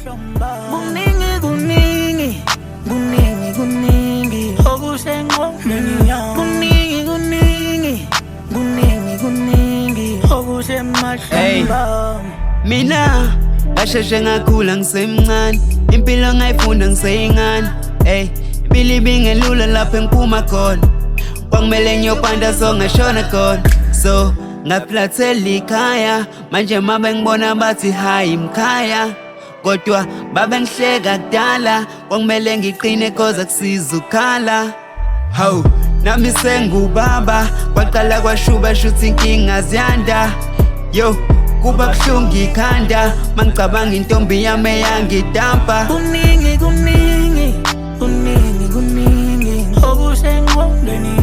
Kuningi kuningi kuningi kuningi okusengqondweni yami. Kuningi kuningi kuningi kuningi okusemahlombe ami. Mina ngasheshe ngakhula ngisemncane, impilo ngayifunda ngiseyingane. Ey, impilo ibingelula lapho engiphuma khona, kwakumele ngiyopanda so ngashona khona, so ngaflathela ikhaya. Manje mabengibona bathi hayi mkhaya, kodwa babengihleka kudala. Kwakumele ngiqine 'cause akusiza ukukhala. Hawu, nami sengubaba, kwaqala kwashuba, shuthi inkinga ziyanda. Yo, kuba buhlungu ikhanda mangicabanga intombi yami eyangidampa. Kuningi kuningi kuningi kuningi okusengqondweni.